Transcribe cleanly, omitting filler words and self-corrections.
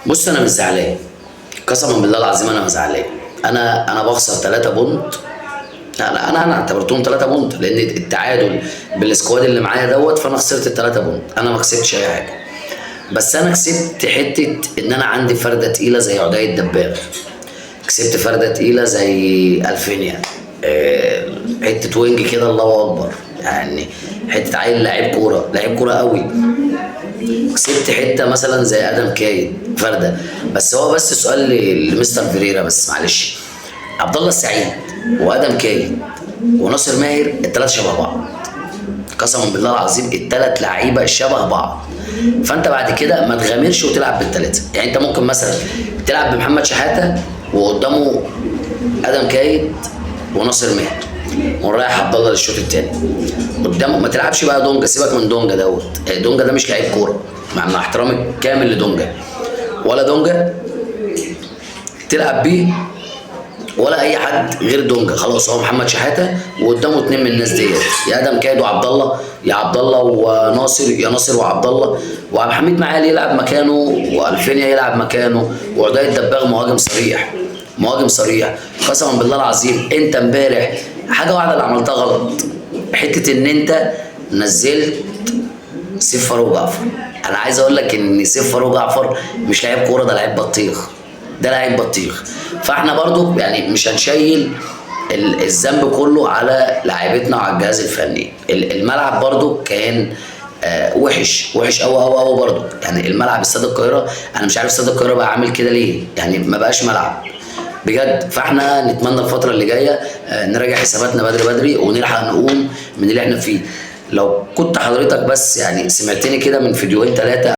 بص انا مش زعلان، قسما بالله العظيم انا ما زعلان. انا بخسر 3 point. لا لا، انا اعتبرتهم 3 point لان التعادل بال squad اللي معايا دوت، فانا خسرت ال 3 point، انا ما كسبتش اي حاجة. بس انا كسبت حتة ان انا عندي فرده تقيلة زي عدي الدباغ، كسبت فرده تقيلة زي الفينيا، حتة wing كده الله اكبر، يعني حتة عيل لعيب كورة، لعيب كورة قوي. كسبت حتة مثلا زي ادم كايد فرده. بس هو بس سؤال لمستر فيريرا بس معلش، عبد الله السعيد وادم كايد وناصر ماهر الثلاثة شبه بعض، قسما بالله العظيم الثلاث لعيبة شبه بعض. فانت بعد كده ما تغامرش وتلعب بالثلاثة، يعني انت ممكن مثلا تلعب بمحمد شحاته وقدامه ادم كايد وناصر ماهر ونريح عبد الله للشوط الثاني قدامه. ما تلعبش بقى دونجا، سيبك من دونجا دوت، دونجا ده مش لعيب كورة، مع احترامي الكامل لدونجا، ولا دونجا تلعب بيه ولا اي حد غير دونجا. خلاص هو محمد شحاته وقدامه اتنين من الناس ديت، يا ادم كايد وعبد الله، يا عبد الله وناصر، يا ناصر وعبد الله، وعبد الحميد معالي يلعب مكانه، والفينيا يلعب مكانه، وعدي الدباغ مهاجم صريح، مهاجم صريح. قسما بالله العظيم انت امبارح حاجة واحدة اللي عملتها غلط، حتة ان انت نزلت سيف فاروق جعفر. انا عايز اقول لك ان سيف فاروق جعفر مش لعيب كورة، ده لعيب بطيخ، ده لعيب بطيخ. فاحنا برضو يعني مش هنشيل الذنب كله على لعيبتنا وعلى الجهاز الفني. الملعب برضو كان وحش، وحش قوي قوي قوي برضو. يعني الملعب استاد القاهرة، انا مش عارف استاد القاهرة بقى عامل كده ليه، يعني ما بقاش ملعب بجد. فاحنا نتمنى الفترة اللي جاية نراجع حساباتنا بدري بدري ونلحق نقوم من اللي احنا فيه. لو كنت حضرتك بس يعني سمعتني كده من فيديوهين 3